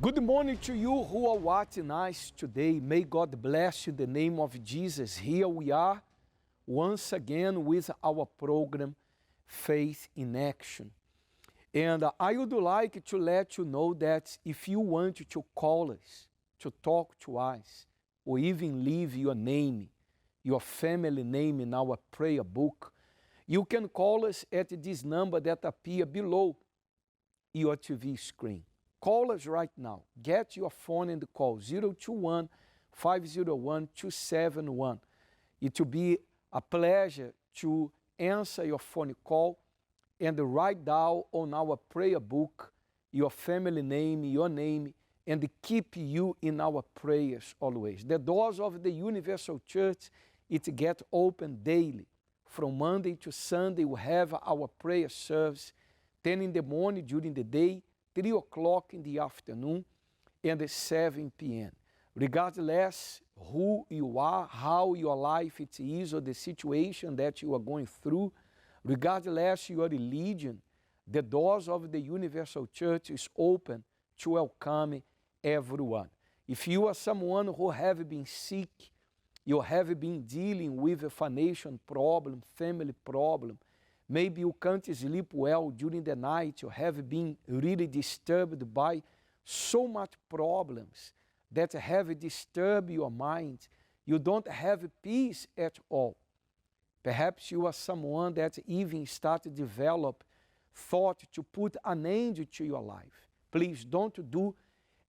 Good morning to you who are watching us today. May God bless you in the name of Jesus. Here we are once again with our program, Faith in Action. And I would like to let you know that if you want to call us, to talk to us, or even leave your name, your family name in our prayer book, you can call us at this number that appear below your TV screen. Call us right now. Get your phone and call 021 501 271. It will be a pleasure to answer your phone call and write down on our prayer book your family name, your name, and keep you in our prayers always. The doors of the Universal Church, it get open daily. From Monday to Sunday, we have our prayer service, 10 in the morning during the day, 3 o'clock in the afternoon, and 7 p.m. Regardless who you are, how your life it is, or the situation that you are going through, regardless your religion, the doors of the Universal Church is open to welcome everyone. If you are someone who have been sick, you have been dealing with a financial problem, family problem, maybe you can't sleep well during the night, you have been really disturbed by so much problems that have disturbed your mind, you don't have peace at all. Perhaps you are someone that even start to develop thought to put an end to your life. Please don't do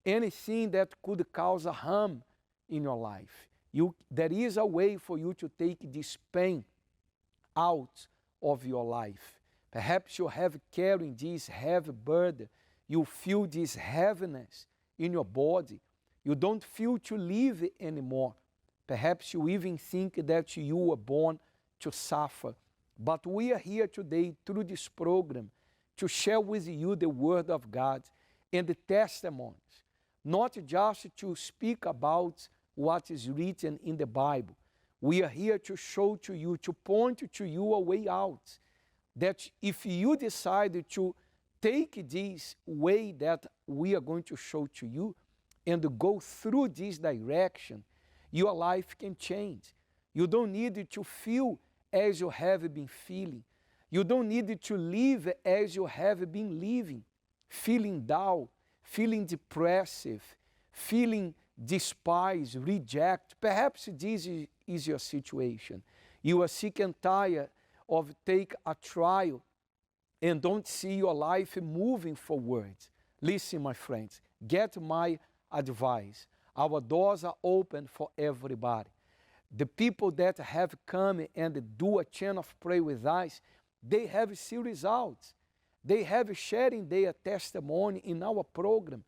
anything that could cause a harm in your life. There is a way for you to take this pain out of your life. Perhaps you have carrying this heavy burden. You feel this heaviness in your body. You don't feel to live anymore. Perhaps you even think that you were born to suffer. But we are here today through this program to share with you the Word of God and the testimonies, not just to speak about what is written in the Bible. We are here to show to you, to point to you a way out, that if you decide to take this way that we are going to show to you and go through this direction, your life can change. You don't need to feel as you have been feeling. You don't need to live as you have been living, feeling down, feeling depressive, feeling despised, reject. Perhaps this is your situation. You are sick and tired of take a trial and don't see your life moving forward. Listen, my friends, get my advice. Our doors are open for everybody. The people that have come and do a chain of prayer with us, they have seen results. They have sharing their testimony in our program.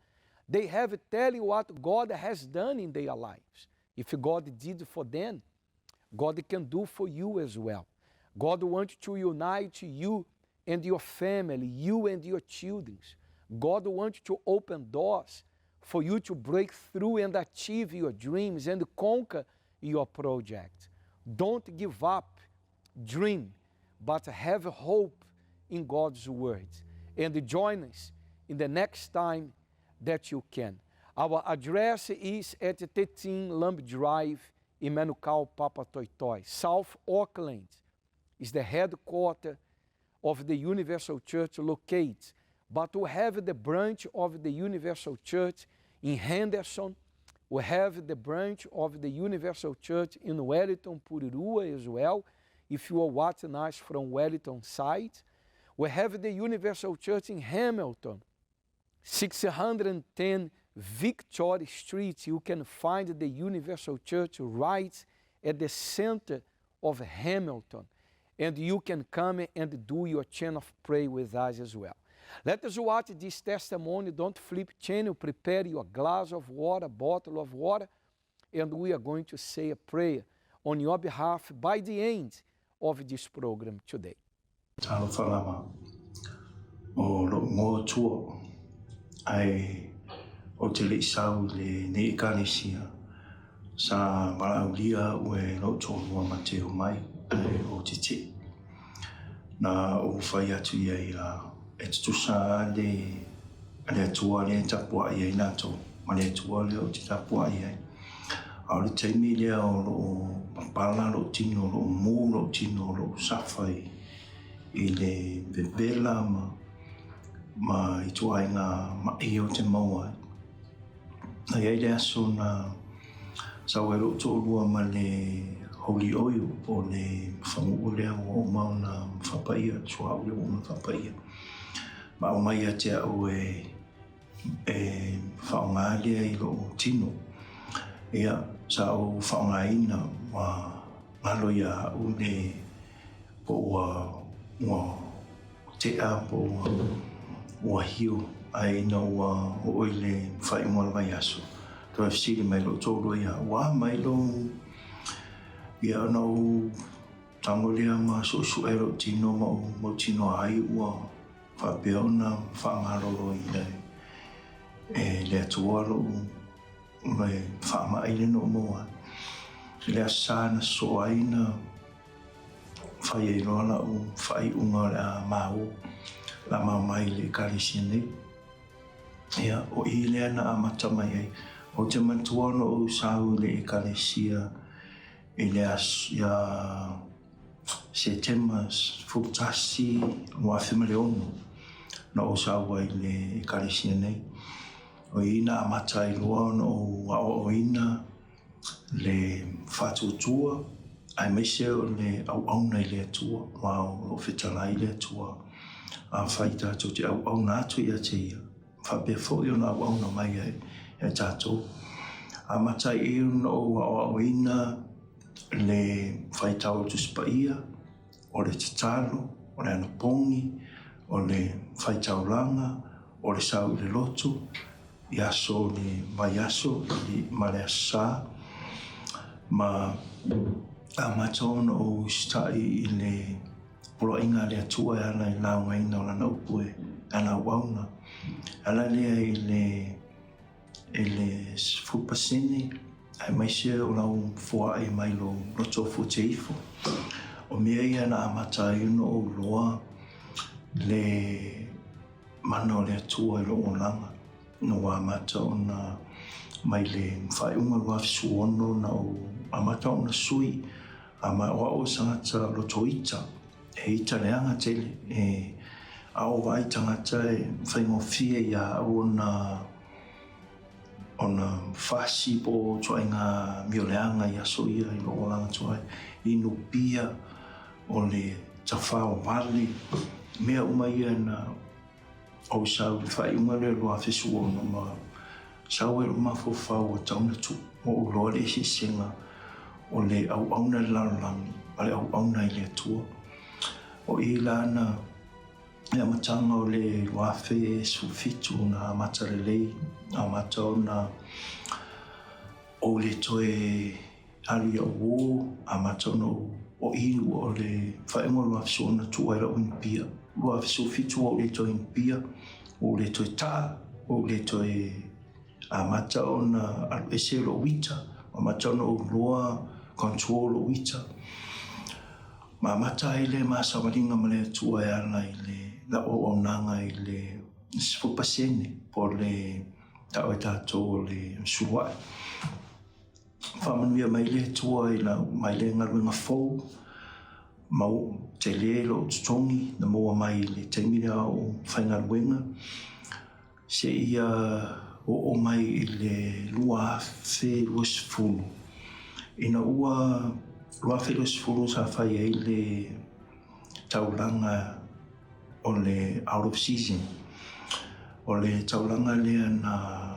They have telling what God has done in their lives. If God did for them, God can do for you as well. God wants to unite you and your family, you and your children. God wants to open doors for you to break through and achieve your dreams and conquer your project. Don't give up, dream, but have hope in God's word. And join us in the next time that you can. Our address is at 13 Lamb Drive in Manukau, Papatoetoe. South Auckland is the headquarters of the Universal Church located, but we have the branch of the Universal Church in Henderson. We have the branch of the Universal Church in Wellington, Porirua as well, if you are watching us from Wellington side. We have the Universal Church in Hamilton, 610 Victoria Street. You can find the Universal Church right at the center of Hamilton. And you can come and do your chain of prayer with us as well. Let us watch this testimony. Don't flip channel. Prepare your glass of water, bottle of water, and we are going to say a prayer on your behalf by the end of this program today. Talofa lava o lo'u igoa o Tua, ae ou te le'i sau i lenei Ekalesia. Sa valaaulia a'u e lo'u toalua ma te omai, ae ou te te'i. Na ou fai atu i ai a e tutusa a le Le Atua lea e tapuai ai latou, ma le Atua lea ou te tapuai ai. A o le taimi lea o lo o papala lou tino, o lo o mū lou tino, o lo o safa i, i le vevela ma, ma ituaiga maʻi ou te maua ai. Na i ai le aso na sau ai lou toalua ma le Holy Oil po o le fagu'u lea ua uma ona faapaia, le suauu lea ua uma ona faapaia, ma aumai ia te au e e faaaoga lea i lou tino. Ia, sa ou faaaogaina ua galo ia au le po ua ua tea po ua ua heal, ae ina ua oo i le faaiuga o le vaiaso, toe fesili mai lou toalua ia au, ua a mai lou... Ia ona ou tago lea ma suesue lou tino ma ou mautinoa ai ua faapea ona faamaloloina e le Atua lou le faamai lea na ou maua ai. I le Aso Sa na sosoo ai na fai ai loa lau faaiuga o le a mau, o le a mau mai i le Ekalesia nei. Ia, o i lea na amata mai ai. Ou te manatua ona ou sau i le Ekalesia i le aso, ia Setema 11, 2006, na ou sau ai i le Ekalesia nei. O i na amata ai loa ona ou aoaoina le faatuatua aemaise o le auauna i le Atua, aua o lo o fetalai le Atua. Afai tatou te auauna atu ia te Ia, faapea foi ona auauna mai ia i tatou. Amata ai i ona ou aoaoina le faitau o le Tusi Paia, o le tatalo, o le anapogi, o le faitaulaga, o le sau i le lotu, i aso o le vaiaso ma le Aso Sa, ma amata ona ou usitai i le poloaiga a le Atua e ala i le laugaina o Lana upu e ana auauna. E ala lea i le i le 10% aemaise o lau foai mai lou loto fute ifo. O mea ia na amata ai ona ou iloa le mana o le Atua i lou olaga. Na ua amata ona mai le faaiuga 2016 na ou amata ona sui a ma o au o se tagata loto ita, e ita leaga tele, e a ou vaai i tagata e faigofie ia au ona ona fasi po o ituaiga amio leaga i aso ia i lou olaga tuai, inu pia, o le tafao vale, mea uma ia na ou sau i le faaiuga lea o le 2016 ma sau ai lou mafaufau ua tatau ona tuu, ua ou iloa le eseesega o le auauna i le lalolagi ma le auauna i le Atua. O i la na le amataga o le 2017 na amata lelei, amata ona ou le toe alu i au uō, amata ona ou o i ua o le faaiuga o le 2016 na tuu ai lau inu pia. 2017 ua ou le toe inu pia, ua ou le toe taa, ua ou le toe amata ona alu ese lou ita, amata ona ou iloa control lou ita. Ma amata ai le ma savaliga ma le Atua e ala i le lau auaunaga i le 10% po o le tau e tatou o le sulua'i. Faamanuia mai le Atua i lau mai le galuega fou ma tele lou totogi na maua mai i le taimi lea o faigaluega seia oo mai i le 2020. Ina ua 2020 sa fai ai le taulaga o le out of season. O le taulaga lea na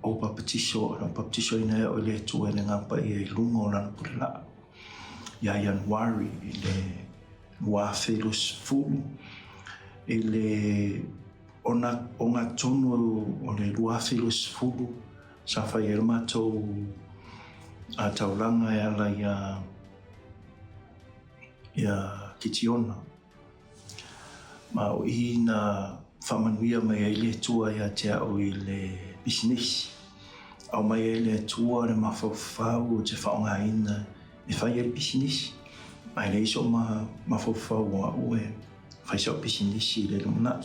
ou papatiso, na papatisoina ai au e le Atua i le Agaga Paia i luga o Lana pule laa ia Ianuari i le 2020 i le ogatotonu o le 2020 sa fai ai le matou taulaga e ala ia Kitiona. Ma o i na faamanuia mai ai le Atua ia te au i le pisinisi. Aumai ai le Atua le mafaufau ou te faaaogaina e fai ai le pisinisi. Ma e leai sou mafaufau o au e fai sau pisinisi i le lumanai.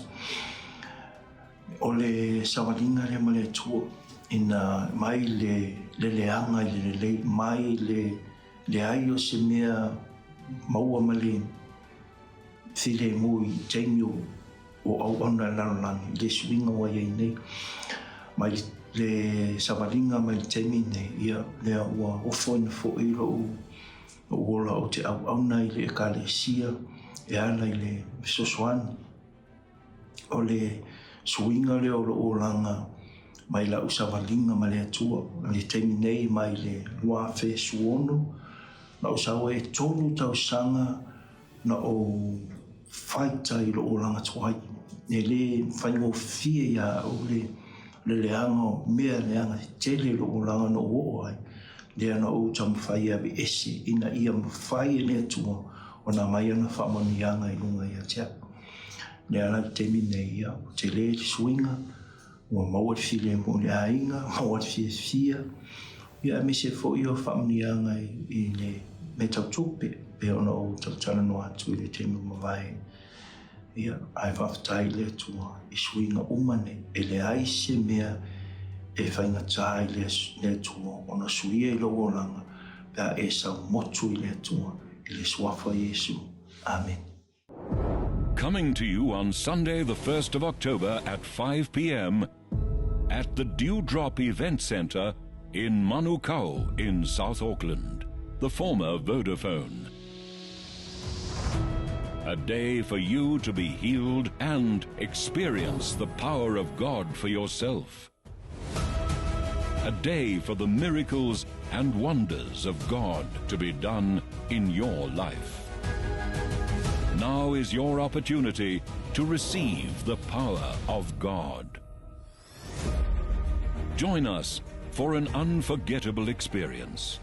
O le savaliga lea ma le Atua ina mai le le leaga i le lelei, mai le leai o se mea maua ma le filemu i taimi o o auauna i le lalolagi i le suiga ua i ai nei. Mai le savaliga mai le taimi nei, ia, lea ua ofoina foi lou lou ola ou te auauna i le Ekalesia e ala i le fesoasoani. O le suiga lea o lou olaga mai lau savaliga ma le Atua i le taimi nei mai le 2016, na ou sau ai e tolu tausaga na ou faita i lou olaga tuai. E le faigofie ia au le le leaga o mea leaga tetele i lou olaga na ou oo ai, lea na ou taumafai e aveese ina ia mafai e le Atua ona aumai ana faamanuiaga i luga ia te au. Lea la i le taimi nei, ia, ua tele le suiga, ua maua le filemu i le aiga, maua le fiafia, ia aemaise foi o faamanuiaga i le mea tau tupe, pei ona ou talatalanoa atu i le taimi ua mavae. Ia, ae faafetai i le Atua i suiga uma nei, e leai se mea e faigata i le Atua ona suia i lou olaga pe a e sau motu i le Atua i le Suafa o Iesu. Amene. Coming to you on Sunday, the 1st of October at 5 p.m. at the Dewdrop Event Centre in Manukau in South Auckland, the former Vodafone. A day for you to be healed and experience the power of God for yourself. A day for the miracles and wonders of God to be done in your life. Now is your opportunity to receive the power of God. Join us for an unforgettable experience.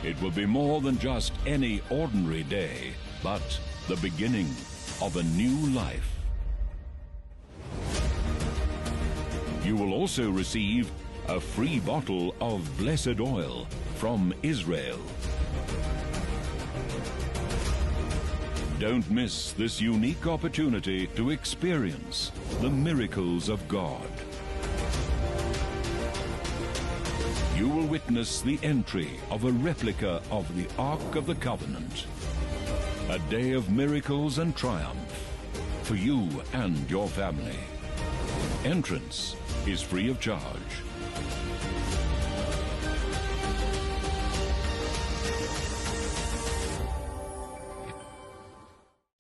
It will be more than just any ordinary day, but the beginning of a new life. You will also receive a free bottle of blessed oil from Israel. Don't miss this unique opportunity to experience the miracles of God. You will witness the entry of a replica of the Ark of the Covenant. A day of miracles and triumph for you and your family. Entrance is free of charge.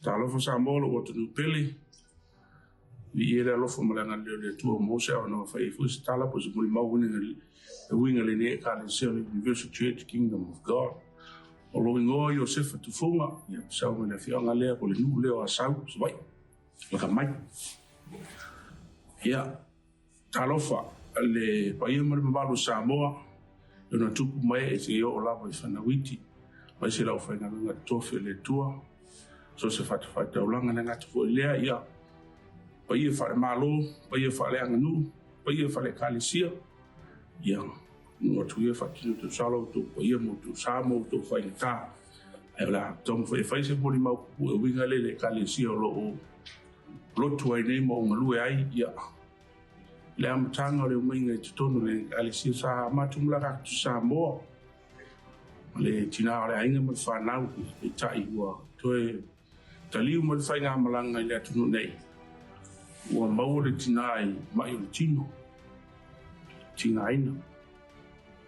Talofa Samoa lou atunuu pele, viia le alofa ma le agalelei o le Atua ua maua se avanoa e fai ai foi se tala po o se molimau e uiga i lenei Ekalesia o le Universal Church Kingdom of God. O lou igoa Iosefa Tufuga, ia, sau mai le afioaga lea po o le nuu lea o Asau, Savaii, laka mai. Ia, talofa le paia ma le mamalu o Samoa, i ona tupu ma ee seia oo lava i fanauiti, aemaise le aufaigaluega totofi a le Atua, so o se fatafaitaulaga le gata foi lea, ia, paia faale-Malo, paia faale-aganuu, paia faale-Ekalesia, ia, nuu atu ia faatino tausala outou paia ma outou sa ma outou faigata. Ae o le a taumafai e fai se molimau puupuu e uiga lea i le Ekalesia o lo o lotu ai nei ma ou galue ai, ia, le amataga o le omaiga i totonu o le Ekalesia sa matou malaga atu i Samoa, ma le tina o le aiga ma le fanau, peitai ua toe taliu mai le faigamalaga i le atunuu nei, ua maua le tina i mai o le tino, tigaina,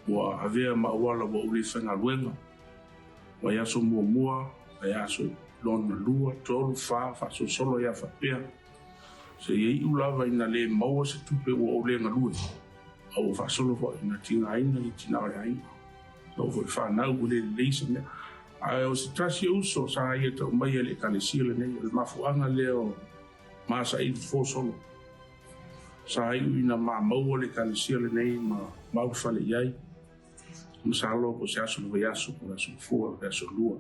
ua avea ma auala ua ou le faigaluega, vaiaso muamua, vaiaso lona lua, tolu, fa, faasolosolo ai lava faapea, seia iu lava ina le maua se tupe ua ou le galue, a ua faasolo foi ina tigaina le tina o le aiga. Lou foi fanau ua le lelei se mea. Ae o se tasi o uso sa ia tau maia i le Ekalesia lenei, o le mafuaaga lea o ma saili fofo solo. Sa iu ina ma maua le Ekalesia lenei ma mau fale i ai. Masalo po o se aso le vaiaso po o le aso gafua o le aso lua.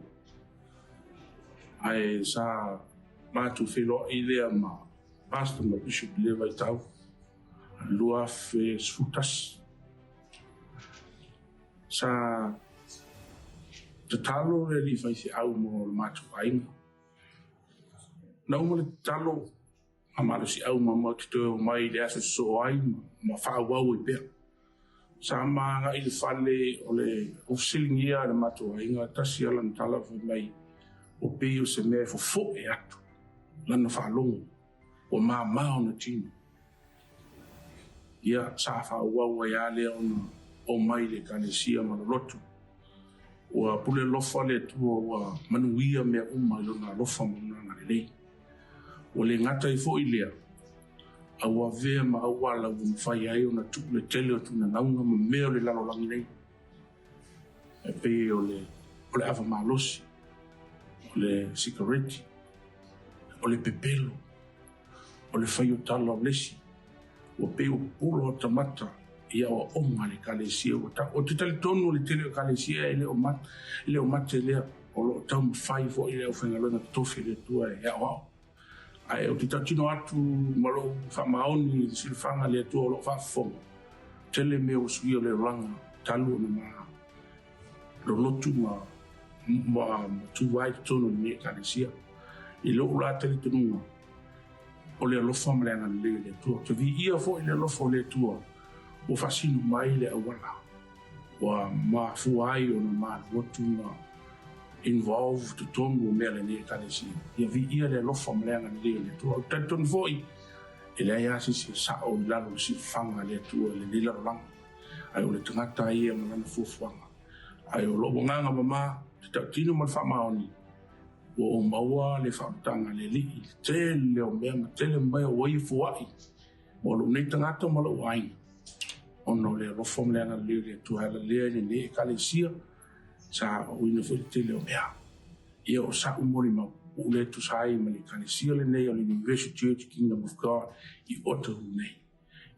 Ae sa matou feiloai lea ma Pastor ma Bishop i lea vaitau, 2011. Sa tatalo le alii faifeau mo le matou aiga. Na uma le tatalo. Faamalosiau ma matou te toe omai i le aso e sosoo ai ma faaauau ai pea. Sa ma agai i le fale o le fesiligia a le matou aiga, tasi lava lana tala fai mai, ua pei o se mea e fofoe atu lana faalogo, ua mama ona tino. Ia, sa faaauau ai lava lea ona omai i le Ekalesia ma loloto. Ua pule alofa le Atua ua manuia mea uma i Lona alofa ma Lona agalelei. Ua le gata ai foi lea, a ua avea ma auala ua mafai ai ona tuu le tele o tunanauga ma mea o le lalolagi nei, e pei o le, o le ava malosi, o le sikareti, o le pepelo, o le fai o tala o le isi, ua pei ua pupula ota mata i aoaoga a le Ekalesia ua tau. Ou te talitonu o le tele o Ekalesia e le o mate, e le o mate lea, o lo o taumafai foi le aufaigaluega totofi a le Atua e aoao. Ae ou te tautino atu ma lou faamaoni i le silafaga a le Atua o lo o faafofoga, tele mea ua suia o le olaga talu ona ma lolotu ma ma tu ai totonu o lenei Ekalesia. I lou la talitonuga, o le alofa ma le agalelei o le Atua. Ou te viia foi i le alofa o le Atua ua faasino mai le auala ua mafua ai ona malu atu ma involve totonu o mea lenei Ekalesia. Ia viia le alofa ma le agalelei o le Atua. Ou te talitonu foi, e leai lava se isi e sao i lalo o le silafaga a le Atua i lenei lalolagi, ae o le tagata ia ma lana fuafuaga. Ae o lou agaga mama, te tautino ma le faamaoni, ua ou maua le faaolataga a le Alii i le tele o mea ma tele mea ua ia foai mo lou nei tagata ma lou aiga, ona o le alofa ma le agalelei o le Atua e ala lea i lenei Ekalesia sa aoina foi le tele o mea. Ia o sa'u molimau, ua ou le tusa ai ma le Ekalesia lenei o le Universal Church Kingdom of God i Otahuhu nei.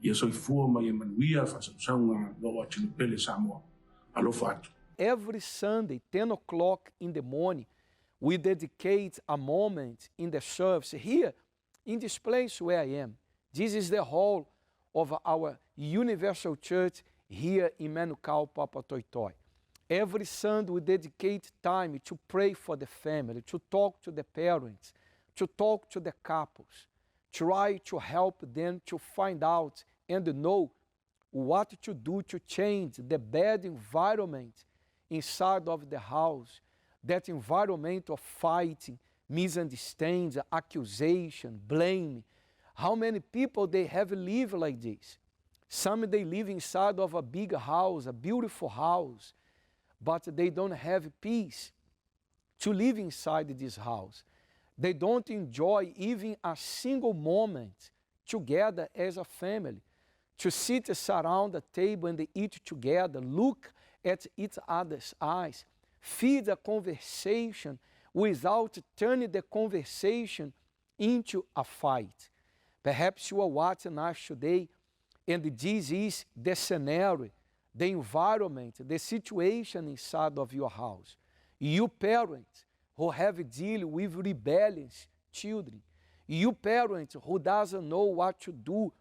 Ia soifua ma ia manuia le faasausauga lou atunuu pele Samoa. Alofa atu. Every Sunday, 10 o'clock in the morning, we dedicate a moment in the service here in this place where I am. This is the hall of our Universal Church here in Manukau, Papatoetoe. Every Sunday we dedicate time to pray for the family, to talk to the parents, to talk to the couples, try to help them to find out and know what to do to change the bad environment inside of the house, that environment of fighting, misunderstanding, accusation, blame. How many people they have lived like this? Some they live inside of a big house, a beautiful house, but they don't have peace to live inside this house. They don't enjoy even a single moment together as a family, to sit around the table and eat together, look at each other's eyes, feed a conversation without turning the conversation into a fight. Perhaps you are watching us today and this is the scenario, the environment, the situation inside of your house. You parents who have deal with rebellious children, you parents who doesn't know what to do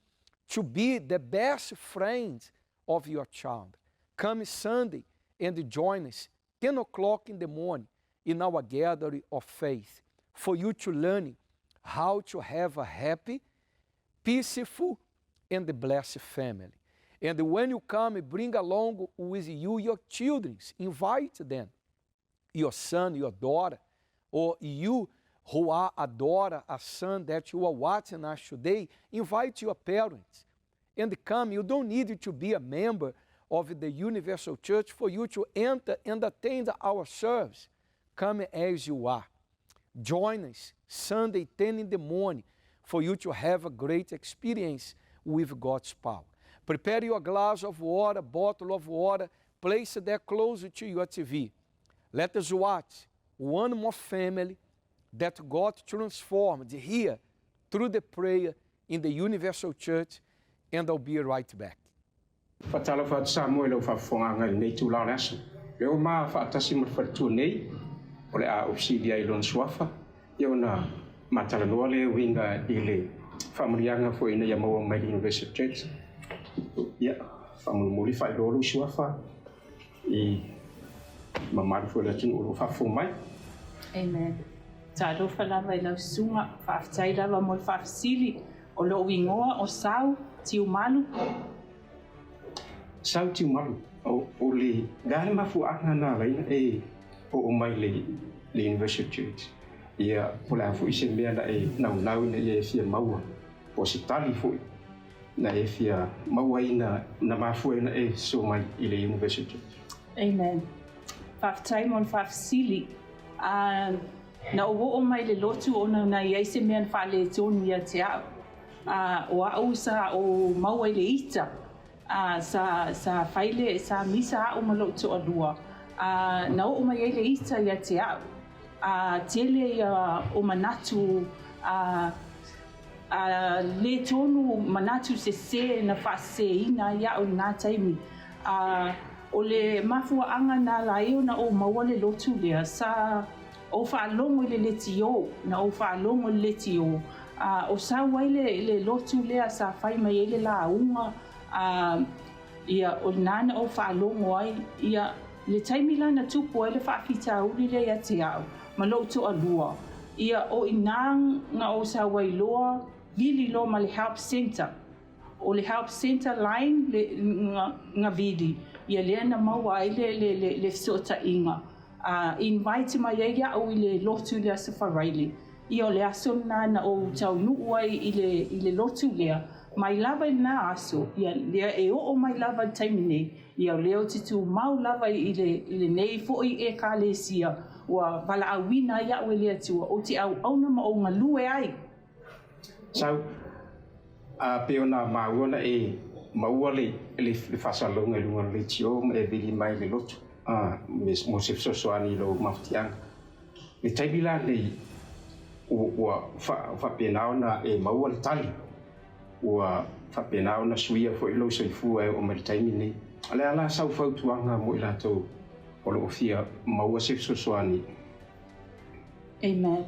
to be the best friend of your child. Come Sunday and join us 10 o'clock in the morning in our gathering of faith for you to learn how to have a happy, peaceful, and blessed family. And when you come, bring along with you your children. Invite them, your son, your daughter, or you who are a daughter, a son that you are watching us today, invite your parents and come. You don't need to be a member of the Universal Church for you to enter and attend our service. Come as you are. Join us Sunday, 10 in the morning, for you to have a great experience with God's power. Prepare your glass of water, bottle of water, place it there close to your TV. Let us watch one more family that God transformed here through the prayer in the Universal Church, and I'll be right back. Faatalofa atu Samoa i lau faafofogaaga i lenei itula o le aso. Lea ua ma faatasi ma le faletua nei, o le a ou fesili ai i lona suafa, ia ona matalanoa lea e uiga i le faamanuiaga foi ina ia maua mai le Universal Church. Ia, faamolemole faailoa lou suafa i mamalu foi o le atunuu o lo o faafofoga mai. Amen. Talofa lava i lau susuga, faafetai lava mo le faafesili. O lo'u igoa o Sau Tiumalu. Sau Tiumalu, o le a le mafuaaga na ala ai ona e oo mai i le Universal Church? Ia, po o le a foi se mea na e naunau ina ia e fia maua, po o se tali foi na e fia maua ai na mafua ai ona e sosoo mai i le Universal Church? Amen. Faafetai mo le faafesili. Na ou oo mai i le lotu ona na i ai se mea na faaletonu ia te au. O au sa ou maua i le ita, sa, sa fai le, sa misa au ma lou toalua, na oo mai ai le ita ia te au. Tele ia o manatu le tonu, manatu sesē na faasesēina ai au i lena taimi. O le mafuaaga na ala ai ona ou maua le lotu lea, sa ou faalogo i le letiō, na ou faalogo i le letiō, o sau ai le lotu lea sa fai mai ai le lauga, ia, o lena na ou faalogo ai, ia, le taimi la na tupu ai le faafitauli lea ia te au ma lou toalua, ia, o i ina na ou sau ai loa, vili loa ma le help centre. O le help centre line le na vili, ia lea na maua ai le fesootaiga, a invite mai ai au i le lotu i le Aso Faraile. Ia o le aso lena na ou taunuu ai i le i le lotu lea, mai lava i lena aso, ia lea e oo mai lava i le taimi nei, ia o lea ou te tumau lava i le i lenei foi Ekalesia ua valaauina ai au e le Atua, ou te auauna ma ou galue ai. Sau, a pei ona maua na e maua le le faasalalauga i luga o le leitio ma e vili mai i le lotu mo se fesoasoani i lou mafatiaga. I le taimi la lenei, ua faapena ona e maua le tali, ua faapena ona suia foi lou soifua e oo mai i le taimi lenei. O le a la sau fautuaga mo i latou o lo o fia maua se fesoasoani? Amen.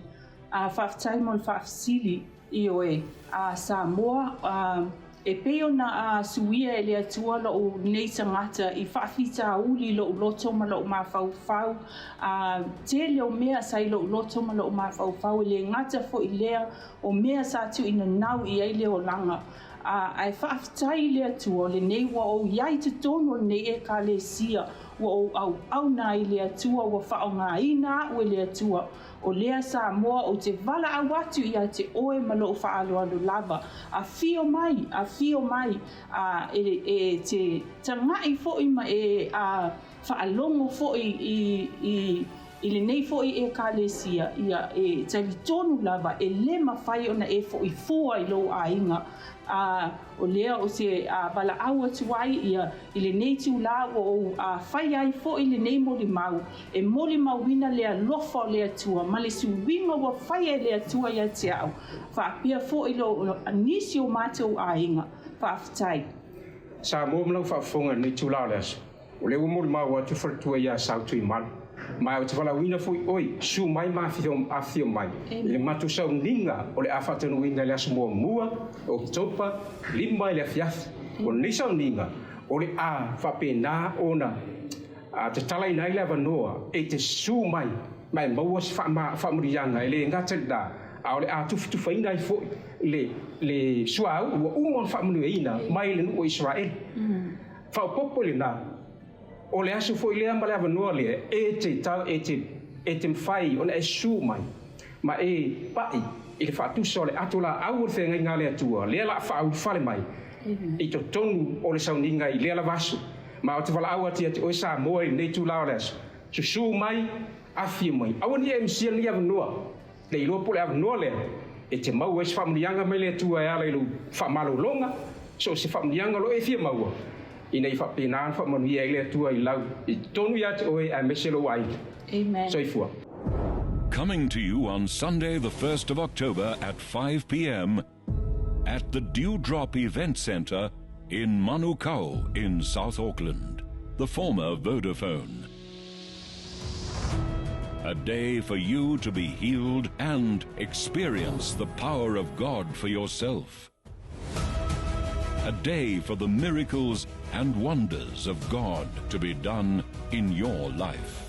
Faafetai mo le faafesili. Ioe, a Samoa, e pei ona suia e le Atua lo'u nei tagata i faafitauli i lo'u loto ma lo'u mafaufau, a tele o mea sa i lo'u loto ma lo'u mafaufau, e le gata foi lea o mea sa tuuinanau i ai le olaga. Ae faafetai i le Atua o lenei ua ou i ai i totonu o lenei Ekalesia, ua ou auauna ai i le Atua, ua faaaogaina a'u e le Atua. O lea Samoa ou te valaau atu ia te oe ma lou faaaloalo lava. Afio mai, afio mai, a e, e te taga'i foi ma e a faalogo foi i, i, i lenei foi Ekalesia, ia e talitonu lava e le mafai ona e fo'i fua i lou aiga. A o lea ou te valaau atu ai ia i lenei itulā ua ou faia ai foi lenei molimau, e molimauina le alofa o le Atua ma le suiga ua faia e le Atua ia te au, faapea foi lo nisi o matou aiga. Faafetai. Samoa ma lau faafofoga i lenei itulā o le aso. O lea ua molimau atu le faletua ia Sau Tuimalu, ma ou te valaauina foi oe, susu mai ma afifio mai i le matou sauniga o le a faataunuuina i le aso muamua o Oketopa, 5 i le afiafi. O lenei sauniga, o le a faapena ona tatalaina ai le avanoa e te susu mai ma e maua se faamanuiaga e le gata i lena, a o le a tufatufaina ai foi le suauu ua uma ona faamanuiaina mai le nuu o Isaraelu. Faaopoopo i lena, o le aso foi lea ma le avanoa lea e te tau, e te, e te mafai ona e susu mai ma e paʻi i le faatusa o le ato laau o le feagaiga a le Atua, lea la a faaulufale mai i totonu o le sauniga i lea lava aso. Ma ou te valaau atu ia te oe Samoa i lenei itula o le aso, susu mai, afifio mai, aua ne i e misia lenei avanoa. Le iloa po o le avanoa lea e te maua ai se faamanuiaga mai le Atua e ala i lou faamalologa, so o se faamanuiaga o lo o e fia maua, ina ia faapena ona faamanuia ai le Atua i lau i totonu ia te oe aemaise lou aiga. Amen. Soifua. Coming to you on Sunday, the 1st of October at 5 p.m. at the Dewdrop Event Centre in Manukau in South Auckland, the former Vodafone. A day for you to be healed and experience the power of God for yourself. A day for the miracles and wonders of God to be done in your life.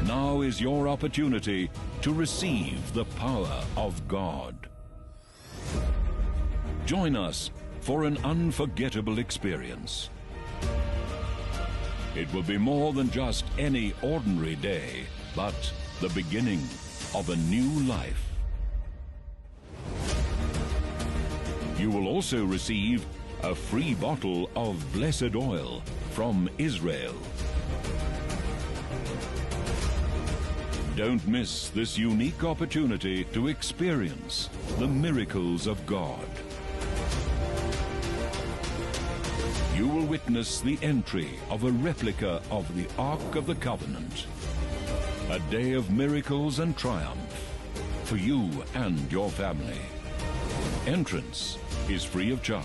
Now is your opportunity to receive the power of God. Join us for an unforgettable experience. It will be more than just any ordinary day, but the beginning of a new life. You will also receive a free bottle of blessed oil from Israel. Don't miss this unique opportunity to experience the miracles of God. You will witness the entry of a replica of the Ark of the Covenant. A day of miracles and triumph for you and your family. Entrance is free of charge.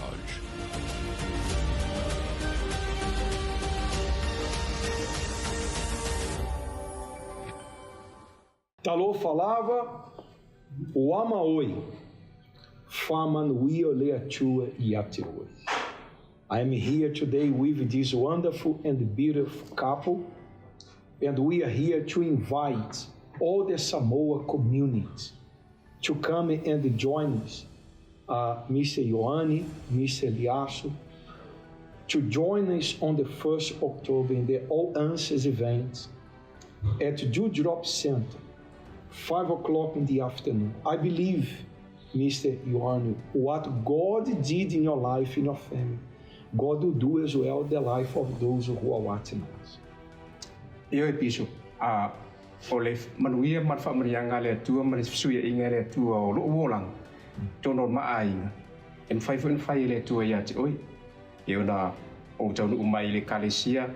Talofa lava, ua ma oe, faamanuia le Atua ia te oe. I am here today with this wonderful and beautiful couple, and we are here to invite all the Samoa community to come and join us, Mr. Ioane, Mr. Leaso, to join us on the 1st October in the All Answers event at Dewdrop Center, 5 o'clock in the afternoon. I believe, Mr. Ioane, what God did in your life, in your family, God will do as well the life of those who are watching us. Ioe Bishop, a o le manuia ma le faamanuiaga a le Atua ma le fesuiaiga e le Atua o lou olaga i totonu o le maaiga, e mafai foi ona fai e le Atua ia te oe. E ona ou taunuu mai i le Ekalesia,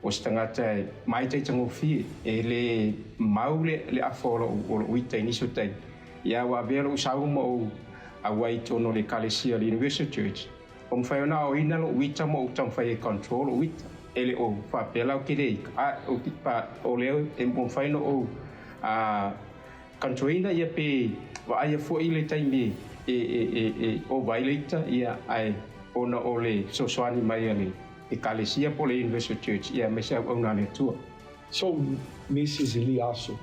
o se tagata e māitaitagofie, e le mau le afa o lou ita i nisi o taimi. Ia ua avea lou sau ma ou auai i totonu o le Ekalesia o le Universal Church, Ua mafai ona aoina lou ita ma ou taumafai e control lou ita. E le o faapea la ou te le ita, a o pa o lea e ua mafai ona ou control ina ia pe vaaia foi le taimi e e e e ova ai le ita ia ae ona o le fesoasoani mai a le Ekalesia po o le Universal Church ia aemaise auauna a le Atua. So Mrs Liaso,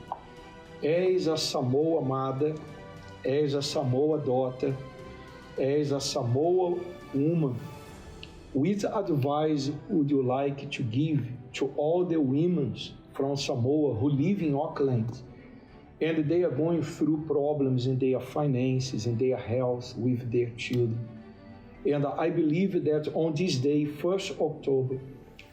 és a Samoa mother, és a Samoa daughter, és a Samoa woman. Which advice would you like to give to all the women from Samoa who live in Auckland and they are going through problems in their finances, in their health, with their children? And I believe that on this day, 1st October,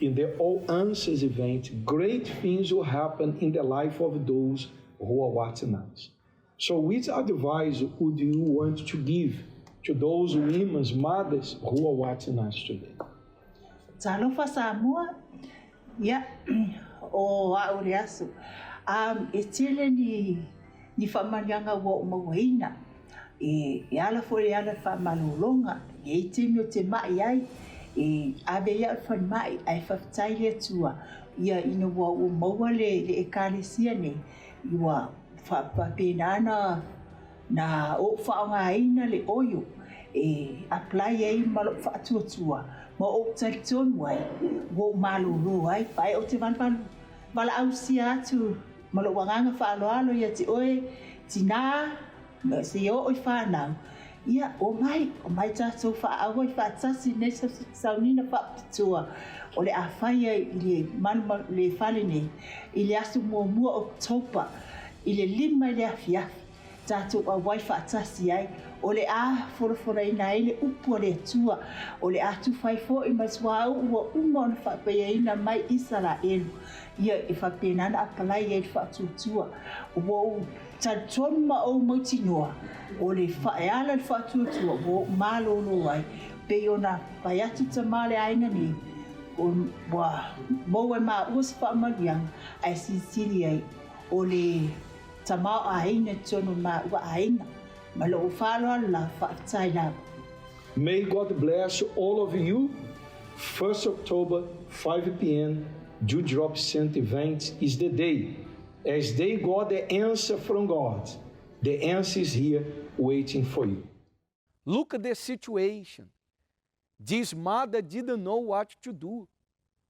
in the All Answers event, great things will happen in the life of those who are watching us. So which advice would you want to give to those women, mothers who are watching us today? Talofa Samoa, ia, o a'u le aso. Um, e tele ni, ni faamanuiaga ua ou mauaina, e, e ala foi le ala i le faamalologa, e i ai taimi ou te ma'i ai, e ave ai a'u i le falemai, ae faafetai i le Atua, ia ina ua ou maua le, le Ekalesia nei, ua faapena na na ou faaaogaina le oio e apply ai ma lou faatuatua ma ou talitonu ai ua ou malolo ai. Ae ou te valuvalu valaausia atu ma lou agaga faaaloalo ia te oe tinā seia oo i whanau, ia, omai, omai tātou whaauai whaatasi nei saunina whaapitoa o le a whai ai i le malumalu, le fale nei, i le aso muamua o October, i le 5 i le afiafi, tātou auai whaatasi ai, o le a folafolaina ai le upu a le Atua, o le a tufa ai fo'i ma le suauu ua uma ona faapaiaina mai Isaraelu, ia e faapena ona apalai ai le faatuatua. Ua ou talitonu ma ou mautinoa, o le e ala le faatuatua ua ou malōlō ai, pei ona fai atu tama le aiga nei, ua maua e maua se faamanuiaga ae silisili ai o le tamaoaiga i totonu o maua aiga. Ma lou faaaloalo lava, faafetai lava. May God bless all of you 1st October 5 pm Dewdrop Center event is the day as they got the answer from God the answer is here waiting for you. Look at the situation. This mother didn't know what to do.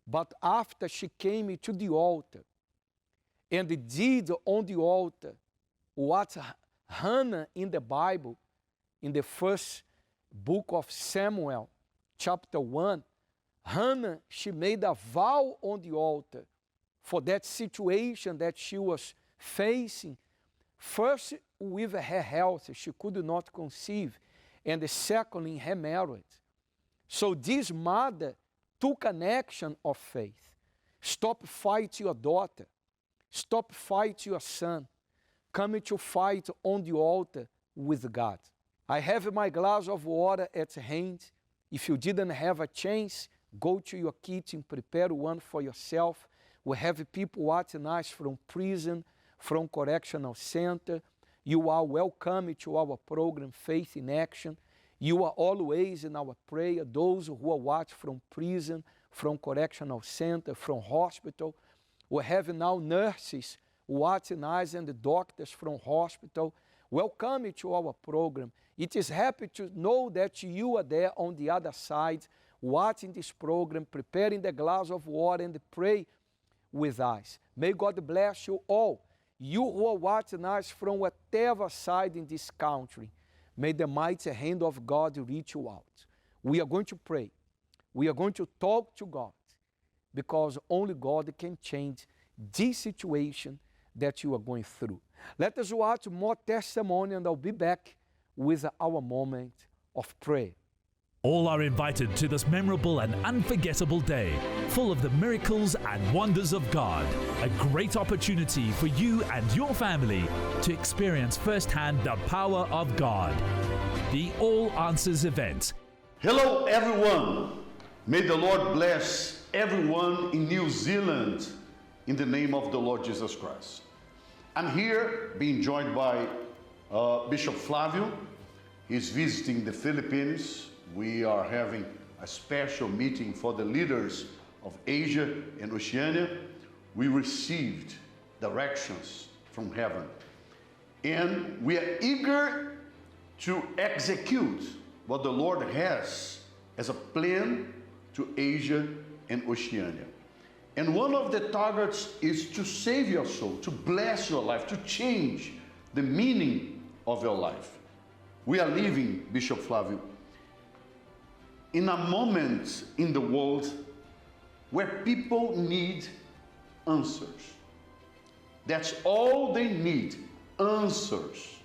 But after she came to the altar and did on the altar what Hannah in the Bible, in the first book of Samuel, chapter 1, Hannah, she made a vow on the altar for that situation that she was facing. First, with her health, she could not conceive, and secondly, in her marriage. So this mother took an action of faith. Stop fight your daughter. Stop fight your son. Come to fight on the altar with God. I have my glass of water at hand. If you didn't have a chance, go to your kitchen, prepare one for yourself. We have people watching us from prison, from correctional center. You are welcome to our program, Faith in Action. You are always in our prayer. Those who are watching from prison, from correctional center, from hospital. We have now nurses watching us and the doctors from hospital. Welcome to our program. It is happy to know that you are there on the other side, watching this program, preparing the glass of water and pray with us. May God bless you all. You who are watching us from whatever side in this country, may the mighty hand of God reach you out. We are going to pray. We are going to talk to God because only God can change this situation that you are going through. Let us watch more testimony and I'll be back with our moment of prayer. All are invited to this memorable and unforgettable day, full of the miracles and wonders of God. A great opportunity for you and your family to experience firsthand the power of God. The All Answers event. Hello, everyone. May the Lord bless everyone in New Zealand in the name of the Lord Jesus Christ. I'm here being joined by uh, Bishop Flavio. He's visiting the Philippines. We are having a special meeting for the leaders of Asia and Oceania. We received directions from heaven. And we are eager to execute what the Lord has as a plan to Asia and Oceania. And one of the targets is to save your soul, to bless your life, to change the meaning of your life. We are living, Bishop Flavio, in a moment in the world where people need answers. That's all they need answers.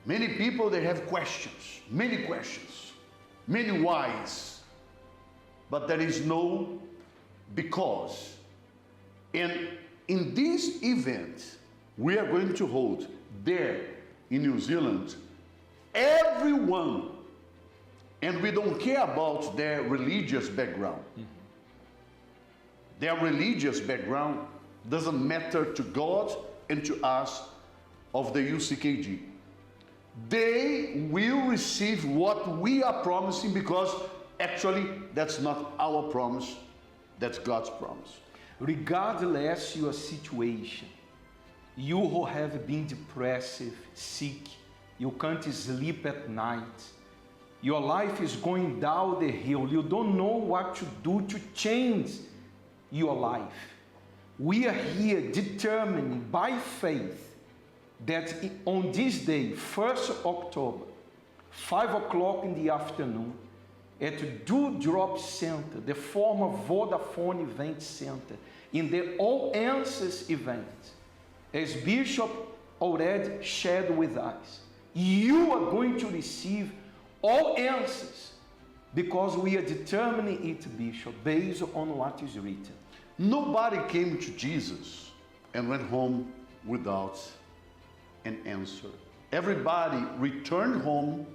Many people they have questions, many questions, many whys, but there is no because. And in this event, we are going to hold there in New Zealand everyone, and we don't care about their religious background. Mm-hmm. Their religious background doesn't matter to God and to us of the UCKG. They will receive what we are promising because actually that's not our promise, that's God's promise. Regardless your situation, you who have been depressive, sick, you can't sleep at night, your life is going down the hill, you don't know what to do to change your life. We are here determined by faith that on this day, 1st October, 5 o'clock in the afternoon, at Dewdrop Center, the former Vodafone Event Center, in the All Answers event, as Bishop already shared with us, you are going to receive all answers because we are determining it, Bishop, based on what is written. Nobody came to Jesus and went home without an answer. Everybody returned home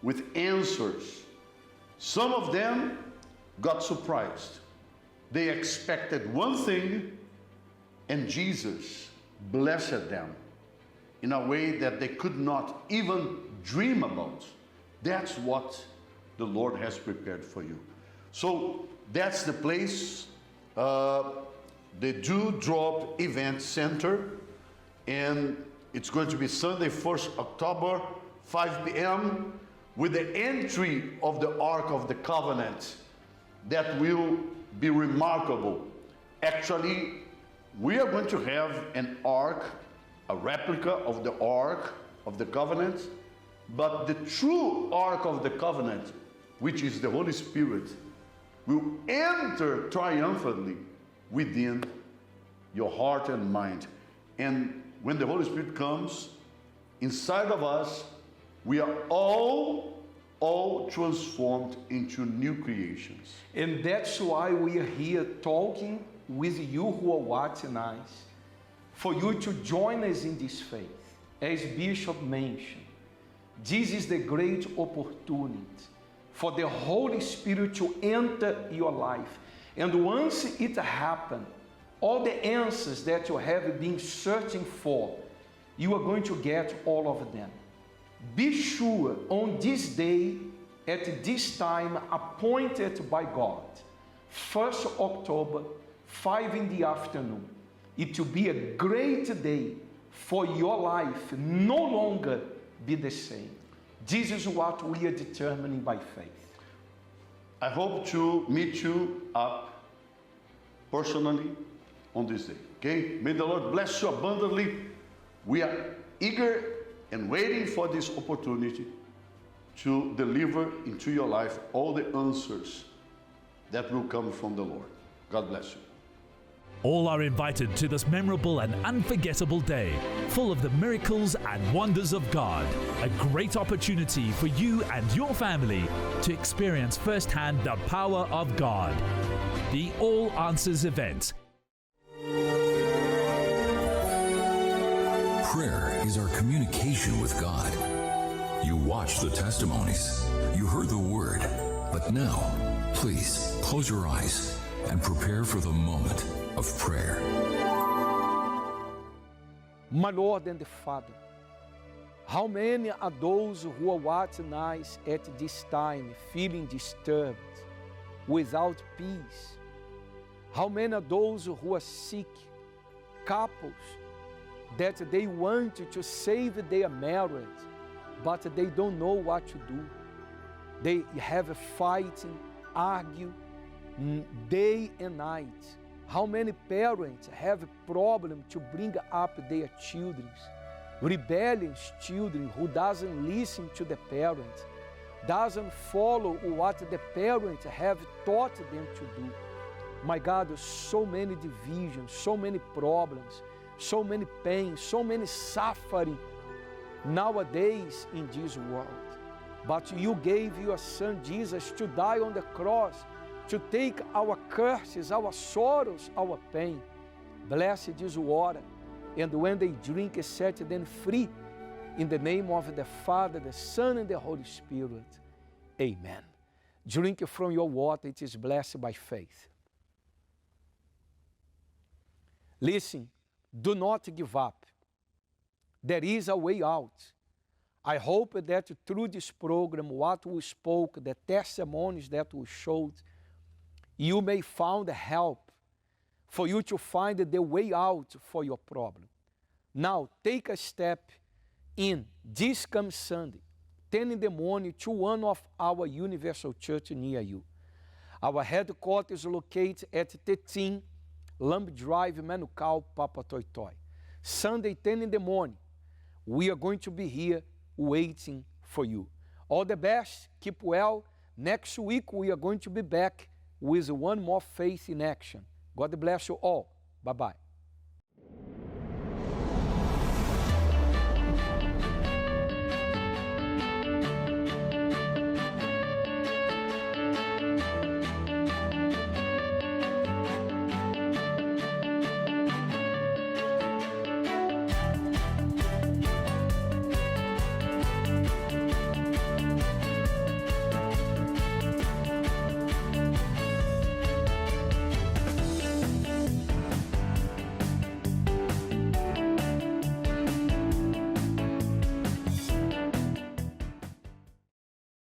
with answers. Some of them got surprised. They expected one thing, and Jesus blessed them in a way that they could not even dream about. That's what the Lord has prepared for you. So that's the place, uh, the Dewdrop Event Center, and it's going to be Sunday, 1st October, 5 p.m., with the entry of the Ark of the Covenant. That will be remarkable. Actually, we are going to have an ark, a replica of the Ark of the Covenant, But the true Ark of the Covenant, which is the Holy Spirit, will enter triumphantly within your heart and mind. And when the Holy Spirit comes inside of us, we are all, all transformed into new creations. And that's why we are here talking with you who are watching us, for you to join us in this faith. As Bishop mentioned, this is the great opportunity for the Holy Spirit to enter your life. And once it happens, all the answers that you have been searching for, you are going to get all of them. Be sure on this day, at this time appointed by God, 1st October, 5 in the afternoon, it will be a great day for your life no longer be the same. This is what we are determining by faith. I hope to meet you up personally on this day. Okay? May the Lord bless you abundantly. We are eager and waiting for this opportunity to deliver into your life all the answers that will come from the Lord. God bless you. All are invited to this memorable and unforgettable day, full of the miracles and wonders of God. A great opportunity for you and your family to experience firsthand the power of God. The All Answers event. Prayer is our communication with God. You watched the testimonies, you heard the word, but now, please close your eyes and prepare for the moment of prayer. My Lord and Father, how many are those who are watching us at this time feeling disturbed, without peace? How many are those who are sick, couples that they want to save their marriage, but they don't know what to do? They have a fighting, argue, day and night. How many parents have a problem to bring up their children? Rebellious children who doesn't listen to the parents, doesn't follow what the parents have taught them to do. My God, so many divisions, so many problems, so many pains, so many suffering nowadays in this world. But you gave your son Jesus to die on the cross, to take our curses, our sorrows, our pain. Bless this water, and when they drink, set them free. In the name of the Father, the Son, and the Holy Spirit. Amen. Drink from your water, it is blessed by faith. Listen, do not give up. There is a way out. I hope that through this program, what we spoke, the testimonies that we showed, you may find help for you to find the way out for your problem. Now, take a step in this coming Sunday, 10 in the morning, to one of our Universal Church near you. Our headquarters is located at 13 Lamb Drive, Manukau, Papatoetoe. Sunday, 10 in the morning, we are going to be here waiting for you. All the best, keep well. Next week, we are going to be back with one more Faith in Action. God bless you all. Bye-bye.